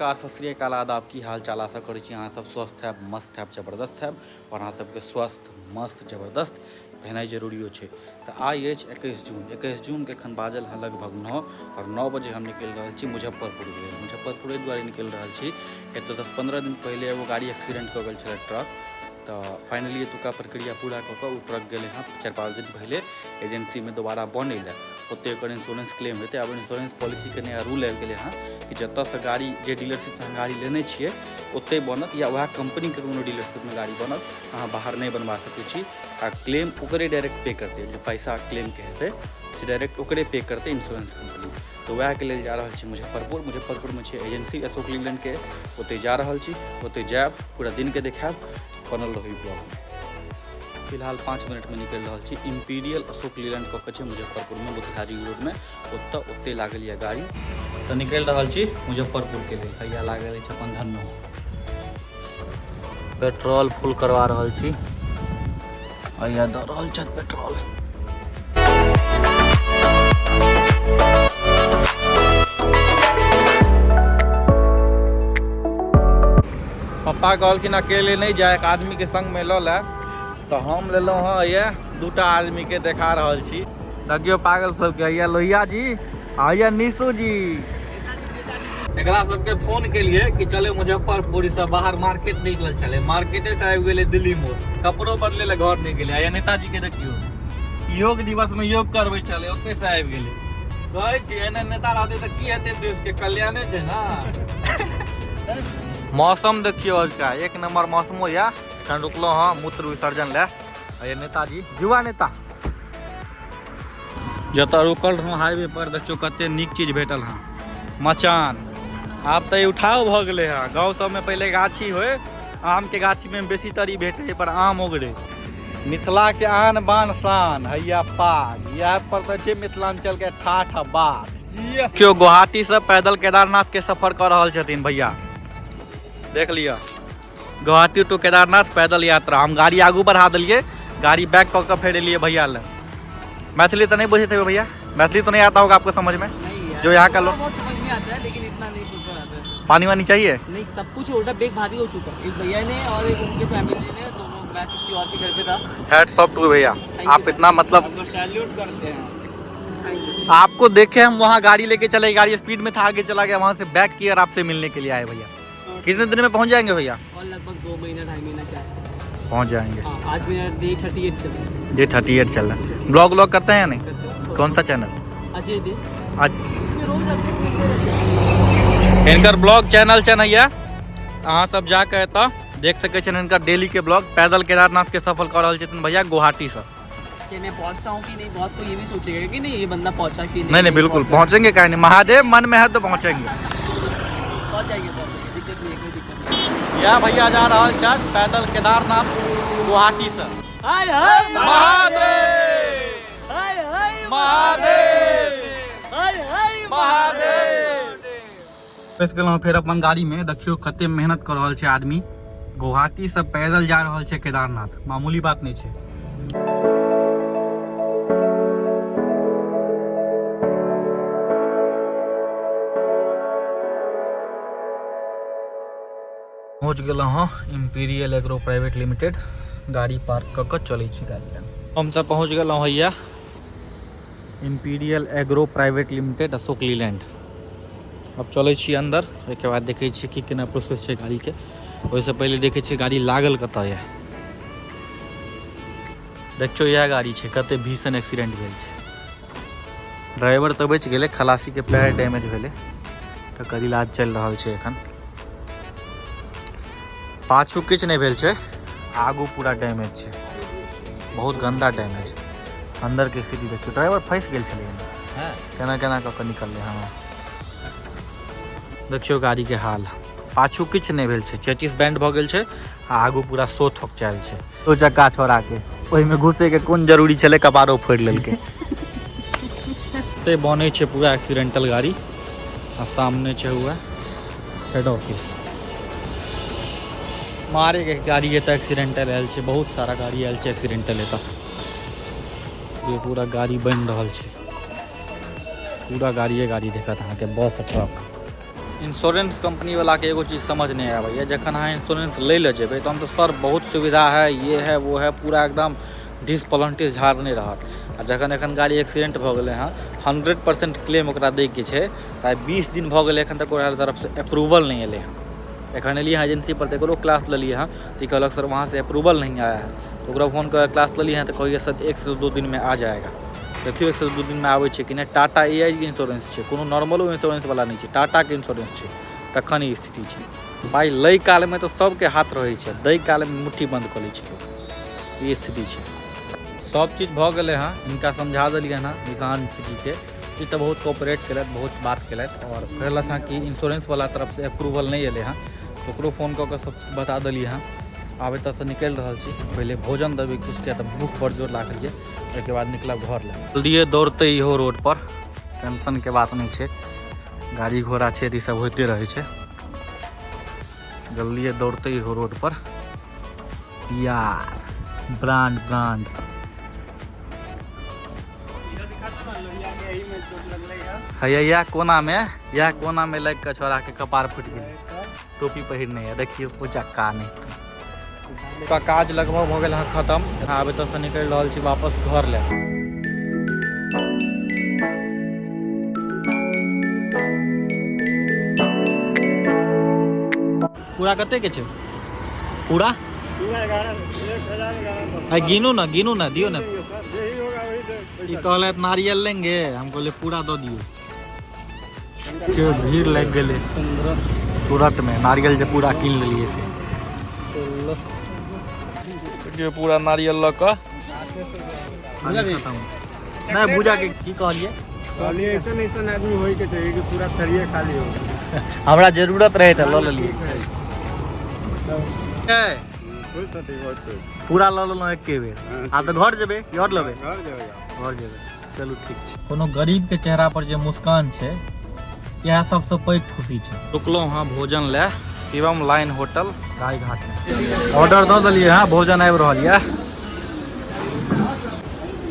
नमस्कार, सत श्री अकाल, आदाब। की हाल चाल? आशा करै छी अहाँ सब स्वस्थ हैब, मस्त हैब, जबरदस्त हैब। और अहाँ सबके स्वस्थ, मस्त, जबरदस्त भेनाइ जरूरियो छै। तऽ आइ अछि 21 जून। 21 जूनके एखन बाजल हँ लगभग 9 और 9 बजे हम निकलि रहल छी मुजफ्फरपुरके लेल। मुजफ्फरपुर एहि दुआरे निकलि रहल छी, एतऽ 10-15 दिन पहिले एगो गाड़ी एक्सीडेंट कऽ गेल छलै ट्रक। तऽ फाइनली एतुका प्रक्रिया पूरा कऽ कऽ ओ ट्रक गेलै हँ 4-5 दिन पहिले एजेंसीमे दोबारा बनै लए। ओतहि ओकर इंश्योरेंस क्लेम हेतै। आब इंश्योरेंस पॉलिसीके नया रूल आबि गेलै हँ कि जतऽसँ गाड़ी, जे डीलरशिपसँ अहाँ गाड़ी लेने छियै ओतहि बनत, या वएह कम्पनीके कोनो डीलरशिपमे गाड़ी बनत, अहाँ बाहर नहि बनवा सकै छी। आ क्लेम ओकरे डायरेक्ट पे करतै, जे पैसा क्लेमके हेतै से डायरेक्ट ओकरे पे करतै इंश्योरेंस कम्पनी। तऽ वएहके लेल जा रहल छी मुजफ्फरपुर। मुजफ्फरपुरमे छै एजेंसी अशोक लीलैंडके, ओतहि जा रहल छी। ओतहि जायब, पूरा दिनके देखायब, बनल रहू ब्लॉगमे। फिलहाल 5 मिनटमे निकलि रहल छी। इम्पीरियल अशोक लीलैंड कऽ के छै मुजफ्फरपुरमे, मोतिहारी रोडमे, ओतऽ ओतहि लागल यऽ गाड़ी। तऽ निकलि रहल छी मुजफ्फरपुरके लेल। हैया लागल अछि अपन धन्नो। पेट्रोल फुल करवा रहल छी, हैया दऽ रहल छथि पेट्रोल। पप्पा कहलखिन अकेले नहि जाय, एक आदमीके संगमे लऽ ले। तऽ हम लेलहुँ हँ, ये दूटा आदमीके देखा रहल छी। देखियौ पागल सबके, हैया लोहिया जी, हैया निशु जी। एकरा सबके फोन केलिए कि चले मुजफ्फरपुर से बाहर मार्केट निकलल छलै, मार्केटे से आबि गेलै दिल्ली मोड़, कपड़ो बदले ले घर नहि गेलै। हैया नेताजी के देखियौ, योग दिवस में योग करबै छलै, ओतै से आबि गेलै। कहै छी एने नेता रहतै तऽ की हेतै, देश के कल्याणे छै ना। मौसम देखियौ अजुका एक नंबर मौसमो या। एखन रुकलहुँ हँ मूत्र विसर्जन लए। ये नेताजी, युवा नेता। जतऽ रुकल रहौं हाईवे पर, देखियौ कते नीक चीज भेटल हँ, मचान। आब तऽ ई उठाव भऽ गेलै हँ। गाँव सबमे पहिले गाछी होइ, आमके गाछीमे बेसी तर ई भेटै पर आम ओगरे। मिथिलाके आन बान शान हैया पाग, इएह पर तऽ छै मिथिलाञ्चलके ठाठ आ बात। केओ गुवाहाटी से पैदल केदारनाथ के सफर कऽ रहल छथिन भैया, देख लिअ। गुवाहाटी टू केदारनाथ पैदल यात्रा। हम गाड़ी आगू बढ़ा देलियै, गाड़ी बैक कऽ के फेर एलियै भैया लग। मैथिली तो नहीं बुझते हो भैया? मैथिली तो नहीं आता होगा आपको समझ में? नहीं यार, जो यहाँ का थोड़ा लोग बहुत समझ में आता है, लेकिन इतना नहीं प्रॉपर आता है। पानी वानी चाहिए? नहीं, सब कुछ ऑर्डर बैग भारी हो चुका है। एक भैया ने और एक उनके फैमिली ने, दोनों। मैं किसी और के घर पे था। हैट्स ऑफ टू भैया। Thank आप you. इतना मतलब हम लोग सैल्यूट करते हैं। Thank you. आपको देखे हम वहाँ गाड़ी लेके चले, गाड़ी स्पीड में था, आगे चला गया, वहाँ से बैक किया और आपसे मिलने के लिए आए। भैया कितने दिन में पहुँच जाएंगे भैया? और लगभग 2 महीना 2.5 महीना के आसपास पहुँच जाएंगे। हाँ, आज मेरा डे 38 चल रहा है। डे 38 चल रहा है। ब्लॉग व्लॉग करते हैं या नहीं? करते हैं। कौन सा चैनल? अजय दे। आज इसमें रोज अपडेट मिलते रहते हैं। इनकर ब्लॉग चैनल छनि हैया, अहाँ सब जाके एतऽ देख सकै छियनि हिनकर डेली के ब्लॉग। पैदल केदारनाथ के सफर कऽ रहल छथिन भैया गुवाहाटी से। कि मैं पहुंचता हूँ कि नहीं, बहुत कोई ये भी सोचेगा कि नहीं ये बंदा पहुंचा कि नहीं। नहीं नहीं, बिल्कुल पहुंचेंगे, काहे नहीं, महादेव मन में है तो पहुंचेंगे। पहुंच जाएंगे, पहुंच जाएंगे, दिक्कत नहीं है, कोई दिक्कत नहीं। या भैया जा रहल छथि पैदल केदारनाथ गुवाहाटी से। हाय हाय महादेव, हाय हाय महादेव, हाय हाय महादेव। बैस गेलहुँ फेर अपन गाड़ी में। देखियौ कते मेहनत कऽ रहल छै आदमी, गुवाहाटी से पैदल जा रहल छै केदारनाथ, मामूली बात नहीं छै। पहुँच गेलहुँ हँ इम्पीरियल एग्रो प्राइवेट लिमिटेड। गाड़ी पार्क कऽ कऽ चलै छी गाड़ी लग। हम सब पहुँच गेलहुँ हैया imperial agro private limited Ashok Leyland. अब चलै छी अंदर, ओहिके बाद देखै छियै कि केना प्रोसेस छै गाड़ीके। ओहिसँ पहिले देखै छियै गाड़ी लागल कतऽ यऽ। देखियौ इएह गाड़ी छै, कते भीषण एक्सीडेंट भेल छै। ड्राइवर तऽ बचि गेलै, खलासीके पैर डैमेज भेलै, तकर इलाज चलि रहल छै एखन। पाछू किछु नहि भेल छै, आगू पूरा डैमेज छै, बहुत गंदा डैमेज। अंदर के स्थिति देखियौ, ड्राइवर फँसि गेल छलै, केना केना कऽ कऽ निकललै। हँ देखियौ गाड़ी के हाल, पाछू किछु नहि भेल छै, चेचिस बैंड भऽ गेल छै आ आगू पूरा सो थोकचायल छै। दू चक्का छोड़ा के ओहिमे घुसे के कोन जरूरी छलै, कपारो फोड़ि लेलकै। ते बनै छै पूरा एक्सीडेंटल गाड़ी। आ सामने छै हुआ हेड ऑफिस। मारे के गाड़ी एतऽ एक्सीडेंटल आयल छै, बहुत सारा गाड़ी आयल छै एक्सीडेंटल एतऽ। ये पूरा गाड़ी बनि रहल छै, पूरा गाड़िए गाड़ी देखत अहाँके, बस ट्रक। इंश्योरेंस कंपनी वाला के एगो चीज समझ नहीं आबैया। जखन अहाँ इंश्योरेंस लै लए जेबै तहन तऽ सर बहुत सुविधा है, ये है वो है, पूरा एकदम ढीस पलंटिस झाड़ने रहत। आ जखन एखन गाड़ी एक्सीडेंट भऽ गेलै हँ, 100% क्लेम ओकरा दैके छै, तऽ आइ 20 दिन भऽ गेलै, एखन तक ओकरा तरफसँ अप्रूवल नहि एलै हँ। एखन एलियै हँ एजेंसी पर तऽ एकरो क्लास लेलियै हँ, तऽ ई कहलक सर वहाँ से अप्रूवल नहीं आया है। तऽ ओकरा फोन कऽ क्लास लेलियै हँ तऽ कहैए सर 1 से 2 दिनमे आ जाएगा। देखियौ 1 से 2 दिनमे आबै छै कि नहि। टाटा ए आई के इंश्योरेंस छै, कोनो नॉर्मलो इंश्योरेंस वाला नहि छै, टाटाके इंश्योरेंस छै। तखन ई स्थिति छै। पाइ लै कालमे तऽ सबके हाथ रहै छै, दै कालमे मुट्ठी बन्द कऽ लै छै लोक। ई स्थिति छै। सब चीज भऽ गेलै हँ, हिनका समझा देलियनि हँ निशान जीके। ई तऽ बहुत कोऑपरेट केलथि, बहुत बात केलथि आओर कहलथि हँ कि इंश्योरेंस वाला तरफसँ अप्रूवल नहि एलै हँ। तऽ ओकरो फोन कऽ कऽ सब चीज बता देलियै हँ। आब एतऽसँ निकलि रहल छी, पहिले भोजन देबै किछु, किया तऽ भूख बड़ जोर लागल यऽ। ओहिके बाद निकलब घर लए। जल्दिए दौड़तै इहो रोड पर, टेंशनके बात नहि छै, गाड़ी घोड़ा छै तऽ ई सब होइते रहै छै। जल्दिए दौड़तै इहो रोड पर। यार ब्रांड ब्रांड हैया, इएह कोनामे, इएह कोनामे लागि कऽ छोड़ाके कपार फुटि गेलै। टोपी पहिरने यऽ, देखियौ उचक्का नहि का। काज लगभग भऽ गेल हँ खतम। आब एतऽसँ निकलि रहल छी वापस घर लए। पूरा कते के छै पूरा? गिनू ना, गिनू ना, दियो ना। ई कहलथि नारियल लेंगे, हम कहलिए पूरा दऽ दियौ। केओ भीड़ लागि गेलै तुरंत में, नारियल जे पूरा कीन लेलिए से। देखियौ पूरा नारियल लऽ कऽ नहि भूजा के की कहलिए? कहलिए ऐसन ऐसन आदमी होई के चाहिए कि पूरा थरिये खाली हो। हमरा जरूरत रहे तऽ लऽ लेलिए। पूरा लऽ लेलहुँ एके बेर। आब तऽ घर जेबै कि आओर लेबै? घर जेबै। घर जेबै, चलू ठीक छै। कोनो गरीब के चेहरा पर जे मुस्कान छै, इएह सबसँ पैघ खुशी छै। रुकलहुँ हँ भोजन लए शिवम लाइन होटल गायघाट में। ऑर्डर दऽ देलियै हँ, भोजन आबि रहल यऽ।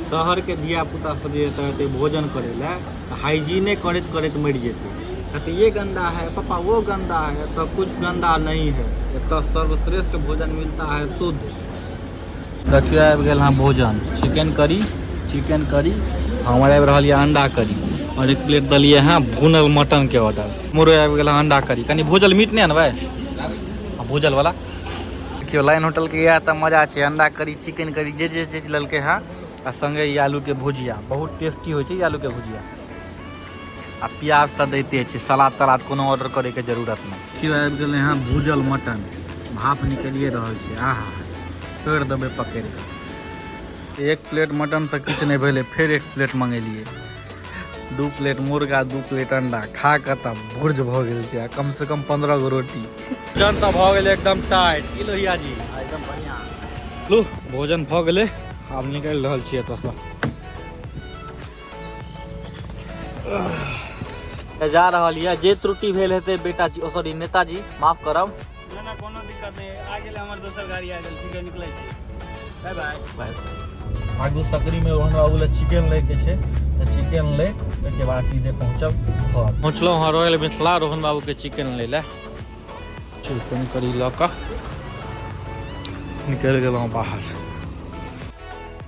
शहर के धिया पुता सब जे एतऽ एतै भोजन करै लए तऽ हाइजीने करैत करैत मरि जेतै। कहतै ये गंदा है पापा, वो गंदा है। एतऽ कुछ गंदा नहीं है, एतऽ सर्वश्रेष्ठ भोजन मिलता है, शुद्ध। देखियौ आबि गेल हँ भोजन, चिकन करी, चिकन करी हमर आबि रहल यऽ, अंडा करी और एक प्लेट देलियै हँ भुनल मटन के ऑर्डर। हमरो आबि गेल हँ अंडा करी। कनि भूजल मीट नहि अनबै? आ भूजल वाला। देखियौ लाइन होटल के इएह तऽ मजा छै, अंडा करी, चिकन करी, जे जे चीज लेलकै हँ, आ संगे ई आलू के भुजिया बहुत टेस्टी होइ छै। ई आलू के भुजिया आ प्याज तऽ दैते छै, सलाद तलाद कोनो ऑर्डर करे के जरूरत नहि। देखियौ आबि गेलै हँ भूजल मटन, भाप निकलिए रहल छै। आहा, तोड़ि देबै पकड़ि कऽ। एक प्लेट मटन से किछु नहि भेलै, फेर एक प्लेट मंगेलियै। 2 प्लेट मुर्गा, 2 प्लेट अंडा खा कऽ तऽ भुर्ज भऽ गेल छै, आ कम से कम 15 गो रोटी। भोजन तऽ भऽ गेलै एकदम टाइट। की लोहिया जी? एकदम बढ़िया। लू भोजन भऽ गेलै, आब निकलि रहल छी एतऽसँ। जा रहल यऽ, जे त्रुटि भेल हेतै बेटा जी, ओ सॉरी नेताजी, माफ करब। ना ना, कोनो दिक्कत नहीं, आ गेलै हमर दोसर गाड़ी आ गेल। ठीक है, निकलै छी, बाय बाय। बाय। आगू सकरी में हमरा ओ चिकन लैके छै तऽ चिकन ले, ओहिके बाद सीधे पहुँचब घर। पहुँचलहुँ हँ रॉयल मिथिला रोहन बाबू के चिकन लै लए। चिकन करी लऽ कऽ निकलि गेलहुँ बाहर।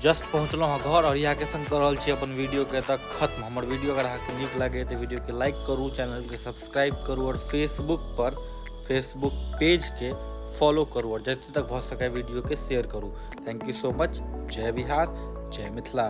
जस्ट पहुँचलहुँ हँ घर और इएह के संग कऽ रहल छी अपन वीडियो के तक खत्म। हमर वीडियो अगर अहाँके नीक लागे तऽ वीडियो के लाइक करू, चैनल के सब्सक्राइब करू और फेसबुक पर फेसबुक पेज के फॉलो करू और जते तक भऽ सकै वीडियो के शेयर करू। Thank you so much. जय बिहार, जय मिथिला।